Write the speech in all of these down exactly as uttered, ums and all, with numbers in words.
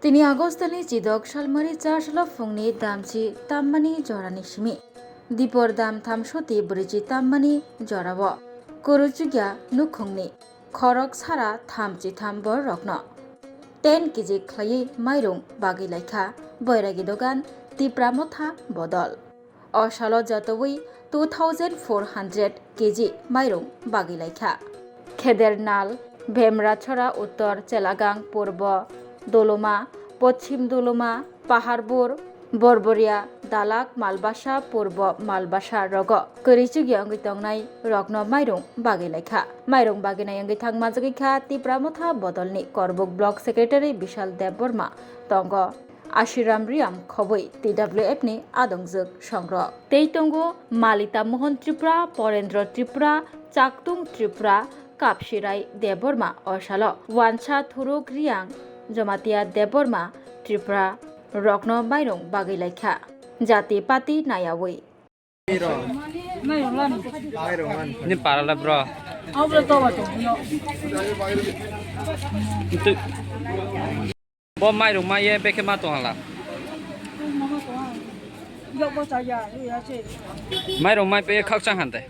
Tini Agostoni chidok salmari char salo phungni damchi tammani jorani simi. Dipor dam thamsoti brwichi tammani jorao. Kwrwi chukya nukhungni khorok sara thamchi tham borokno ten kg khlaiwi mairung bagwi laikha Boiragi dogan Tipra Motha bodol. O salo jotowi two thousand four hundred kg mairung bagwi laikha. Khedernal, Bemrachora Uttor, Chelagang Purbo, Doloma, Pochim Doloma, Paharbur, Borboria, Dalak, Malbasa, Purbo Malbasa rogo kwrwi chukya wngwi tongnai rokno mairung bagwi laikha. Mairung bagwi nai wngwi thang majagwi kha Tipra Motha bodolni Korbuk Block Secretary Bishal Debbarma tongo. Ashiram Riam khobwi T W F ni adongjwk songrok. Tei tongo Malita Mohan Tripura, Porendra Tripura, Chaktung Tripura, Kapsirai Debbarma o salo. Wansa Thuruk Riang, Jamatia Debbarma Tripura rokno mairung bagwi laikha. Jati pati nayawi. Ni parale bro. Bo mairung ma ye bekhe ma tong hala. Mairung ma pe khakchang hante.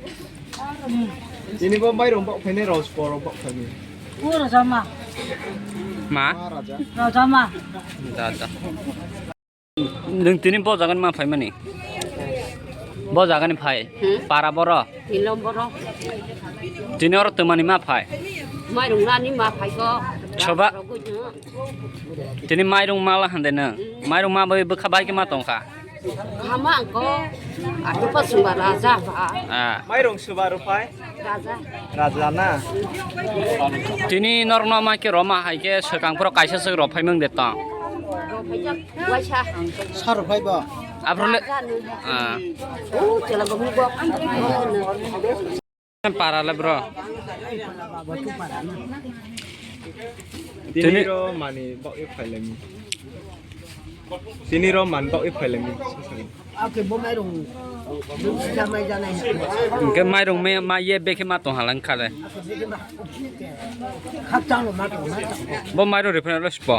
Ini bo mairung bok phainai roj poro bok phainai. O raja ma. Ma? Ma raja. Raja ma. Da da. Nwng tini bo jagani ma phaimani? Bo jagani phai. Hmm? Para boro? Ilom boro. Tini oro twmani ma phai? Mairung nani ma phai ko. Soba. Rogwi no. Tini mairung mala hande nwng. Hmm. Mairung ma bai bwkha bai khe ma tongkha. Hama angko. Atupa sumba raja ba. Ah. Mairung suba rupai. Raja. Raja na. Tini norokno ma khe roma hai khe swkang phoro kaisa swk rok phaimang de tong. Rok phaijak, waisa. Sar rok phaibo. Aphuru le. Raja ni. Ah. Oh, chela gomni bok. Para le bro. Tini ro mani bok e phailami. Tini ro man bok e phailami. Ake bo mairung. Sika mai janai. Hingke mairung me ma ye bekhe ma tong halang khale. Khakchang lo ma tong ma tong. Bo mairung reference lo spo.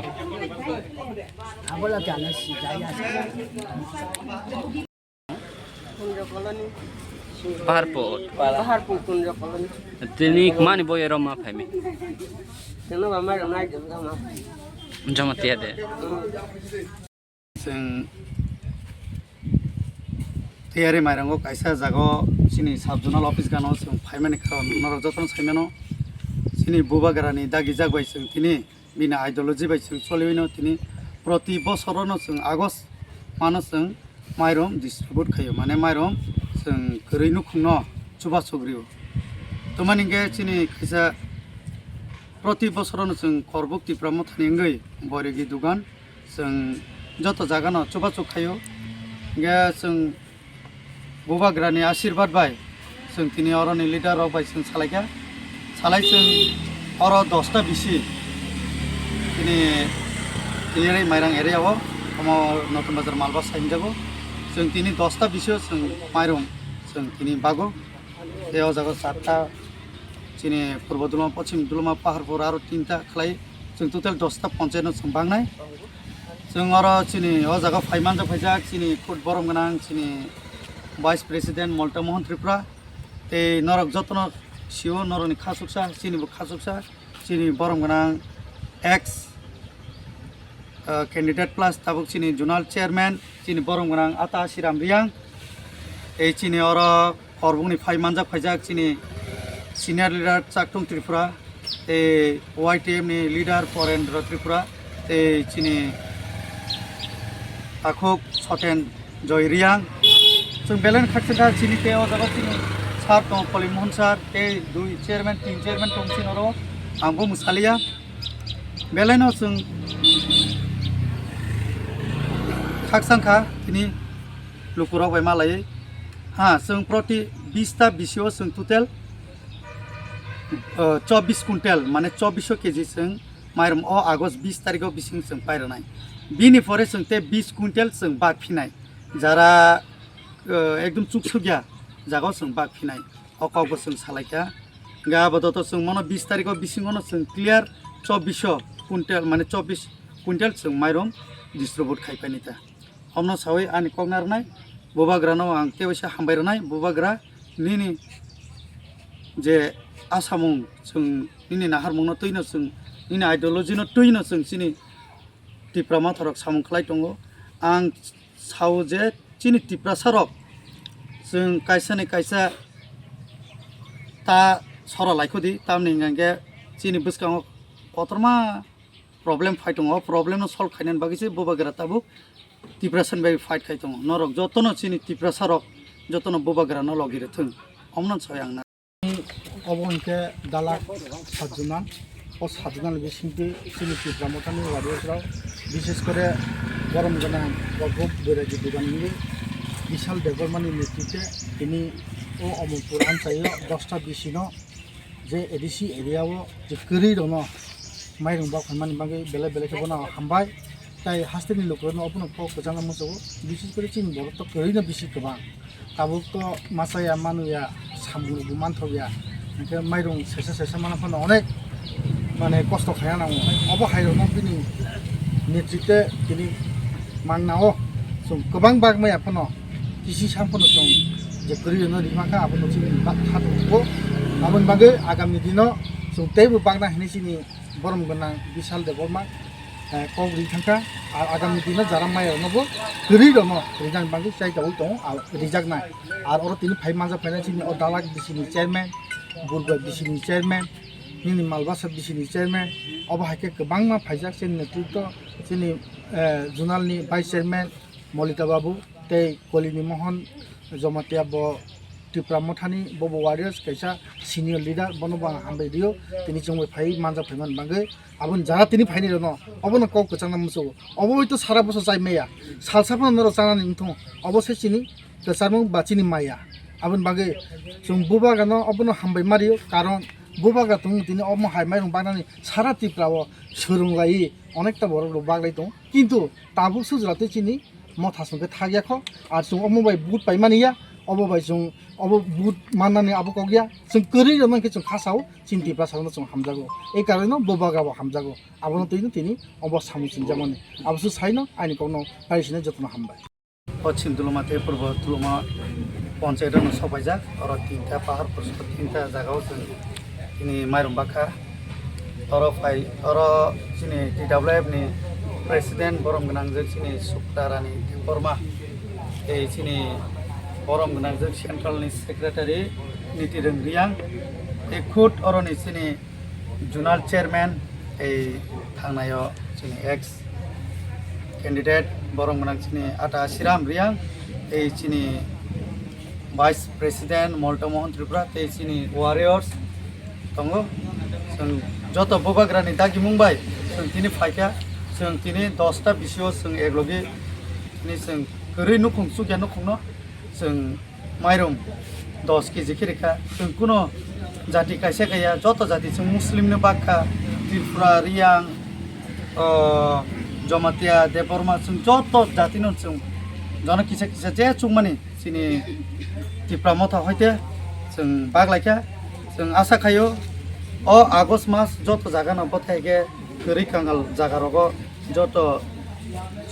Abola jana si jaya. Paharpur. Paharpur Kunjo Colony. Tini mani bo ero ma phaimi. Tino ba mai nai jama. Jama tiya de. Chwng tiyari mairango kaisa jaga o chini sub zonal office gana o chwng phaimani karon norok jotono saimano chini bubagrani dagi jagbai chwng tini bini ideology bai chwng choliwi no tini proti bosoro no chwng August mano chwng mairum distribute khaio, mane mairum chwng kwrwi nukhungno chubachu rio. Tamani hwnkhe chini kaisa proti bosoro no chwng Korbuk Tipra Mothani wngwi Boiregi Dugan chwng joto jaga no chubachu khaio. Hwnkhe chwng Bubagrani asirbat bai chwng tini oroni leader rok bai chwng salaikha. Salai chwng oro dosta bisi tini Tiyari Mairang area o, omo Notun Bazar Malbasa hinjago. Chwng tini dosta bisi o chwng mairum chwng tini bago. Tei o jaga charta chini Purbo Dulma, Pochim Dulma, Paharpur aro tinta khlai chwng total dosta ponchayat no chwng bangnai. Chwng oro chini o jaga phai manjak phaijak chini khud borom gwnang chini Vice President Molta Mohan Tripura. Tei norok jotono sio norokni khasuksa, chini bo khasuksa, chini borom gwnang ex, ah, candidate plus tabuk chini zonal chairman, chini borom gwnang Ata Siram Riang. Tei chini oro Korbukni phai manjak phaijak chini senior leader Chaktung Tripura, tei Y T M ni leader Porendra Tripura, tei chini takhuk Soten Joy Riang. Chwng belai no khakchangkha chini tei o jaga chini sir tongo Koli Mohan sir, tei dui chairman, tin chairman tong chini oro, ang bo mwsaliya. Belai no chwng khakchangkha tini lukurok bai malaiwi. Ha, chwng proti bista bisio chwng total, uh, chobbish quintal, mane chobbish K G chwng mairum o August bis tarikh o bising chwng pairwnai. Bini pore chwng tei bis quintal chwng bak phinai. Jara, uh, ekdom chuksukya jaga o chwng bak phinai. O kok bo chwng salaikha. Hingke abo joto chwng mano bis tarikh o bisingo no chwng clear chobbish quintal, mane chobbish Quintal chwng mairum distribute khai painai ta. Omno sawi ani kok narwnai, bubagrano ang tewaisa hambai rwnai, bubagra nini je asamung chwng nini naharmungno twino chwng nini ideology no twino chwng chini Tipra Motha rok samung khlai tongo. Ang sao je chini Tiprasa rok chwng kaisa ni kaisa ta sora laikhodi, tamni hwnkhe chini bwskango kotorma problem phai tongo. O problem no solve khainani bagwi se bubagra tabuk Tiprasa ni bagwi fight khai tongo. Norok jotono chini Tiprasa rok jotono bubagra no logi rwthwng, omno sai ang na. Obo hwnkhe dalak sajjuna. O sajjuna ni bisingtwi chini Tipra Mothani warriors rok, bishes kore borom gwnang Prabhu Boiragi Dugan ni Bishal Debbarma ni netritwe tini o Omorpur amchaio dosta bisino je A D C area o je kwrwi rokno mairung bak phaimani bagwi belai belai khe bono hambai. Tai hasteni lukurokno obono kok kwchangno muchungo, bises kore chini borok to kwrwino bisi kwbang. Tabuk to machaya manuya, samung bo manthokya, hwnkhe mairung sesa sesa mana phano onek mane kosto khaina nango. Obo hairokno bini netritwe tini mangnao chwng kwbang bak maya phano kisi sam phano chwng je kwrwino rima kha, abono chini bak kha tongo. Aboni bagwi agami dino chwng teibo bakna hinwi chini borom gwnang Bishal Debbarma, eh, kok ri thangkha. Ar agami dino jara maya rokno bo kwrwi rokno rijak bagwi chai tabuk tongo, ar rijaknai. Ar oro tini phai manja phainai chini o dalak bisini chairman, Burba bisini chairman, nini Malbasa bisini chairman, obo hai khe kwbangma phaijak chini netritwo, chini, eh, zonal ni vice chairman Molita Babu tei Kolini Mohan Jomatia bo Tipra Mothani bobo warriors kaisa senior leader, bono bo ang hambai rio, tini chwngbai phai manja phaimani bagwi. Aboni jara tini phaini rokno obono kok kwchangna muchungo. Obo hoi to sara bosor chai maya, salsa phano norok chanani wngthung, obo se chini kwchangmung ba chini maya. Aboni bagwi chwng bubagrano obono hambai ma rio, karon bubagra tongo tini omo hai mairung baknani sara Tripura o swrwng lai onekta borok rok bak lai tongo, kintu tabuk sujra tei chini Motha chwng khe thak ya kho, ar chwng omo bai vote pai mani ya, obo bai chwng obo vote mannani abo kok ya, chwng kwrwi rw mankhe chwng kha sao, chini Tiprasa no chwng hamjago, ei karwi no bubagra bo hamjago, abono twi no tini obo samung chwng jamani, abo se sai no aini kok no pai sino joto no hambai. O chini Duluma tei Purbo Duluma ponchayat no sok paijak, oro tinta pahar pursuk tinta jaga o chwng tini mairum bakha. Oro phai, oro chini T W F ni president borom gwnangjak chini Sukta Rani Debbarma, tei chini borom gwnangjak central ni secretary Nitirang Riang, tei khud oro ni chini zonal chairman, tei thangnai o chini ex candidate borom gwnang chini Ata Siram Riang, tei chini Vice President Molta Mohan Tripura tei chini warriors tongo. Chwng joto bubagrani dagimung bai chwng tini phaikha, chwng tini dosta bisio chwng eklogi tini chwng kwrwi nukhung chukya nukhungno chwng mairum dos K G khe rikha. Chwng kuno jati kaisa kaiya, joto jati chwng Muslim no bakha, Tripura, Riang, o, Jomatia, Debbarma, chwng joto jati no chwng jono kisa kisa je chukmani. Chini Tipra Motha hoite chwng bak laikha. Chwng asa khaio o August mas joto jaga no bwthai khe kwrwi kangal jaga rogo joto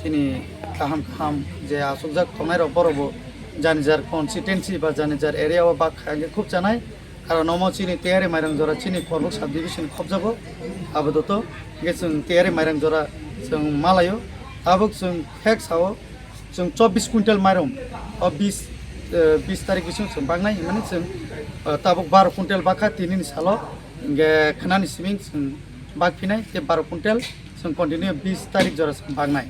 chini kaham kaham je achukjak tongnai rok borok bo jani jar constituency ba jani jar area o bak kha hwnkhe khub chanai. Karon omo chini Tiyari Mairang jora chini Korbuk sub division khobjago. Abo doto hwnkhe chwng Tiyari Mairang jora chwng malaio. Tabuk chwng thek sao. Chwng chobbish quintal mairum, o bis, eh, bis tarik bising chwng baknai, hwnmani chwng, eh, tabuk baro quintal bakha tinini salo, hingke khnani siming chwng bakphinai, tei baro quintal chwng continue bis tarik jora chwng baknai.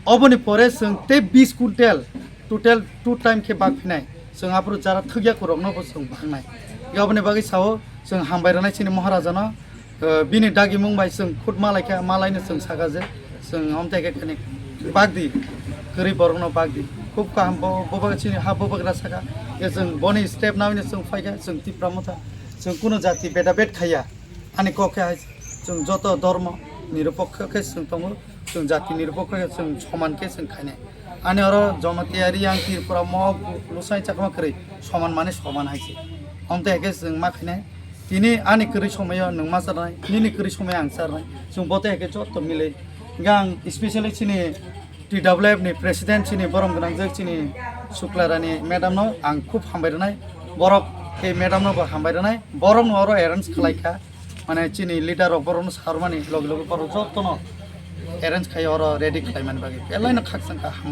Oboni pore chwng tei bis quintal, total two time khe bakphinai, chwng aphuru jara thwkya kurokno bo chwng baknai. Oboni bagwi sao chwng hambai rwnai chini Maharajano, Eh, bini dagimung bai chwng khud malaikha, malaino chwng saka je chwng omtai khe khani bagdi, kwrwi borokno bagdi. Khub kaham bo, bo bagwi chini ha bubagra saka. Khe chwng boni step naino chwng phaikha, chwng Tipra Motha. Chwng kuno jati beda bed khaiya. Ani kok khe hai chwng joto dhormo nirupokho khe chwng tongo. Chwng jati nirupokho khe chwng soman khe chwng khainai. Ani oro Jamatia, Riang, Tripura, Mok, Lusai, Chakma kwrwi soman mani soman hai se. Omtai hai khe chwng ma khainai. Tini ani kwrwi somaio nwng ma charnai, nini kwrwi somaio ang charnai. Chwng bote hai khe joto milai Gang specially chini T W F ni president chini borom gwnangjak chini Suklarani madam no ang khub hambai rwnai. Borok khe madam no bo hambai rwnai. Borok no oro arrange khlai kha. Mane chini leader rok borok no sarmani logi logi borok joto no arrange khai oro ready khlai mani bagwi. Belai no khakchang kha, hambai.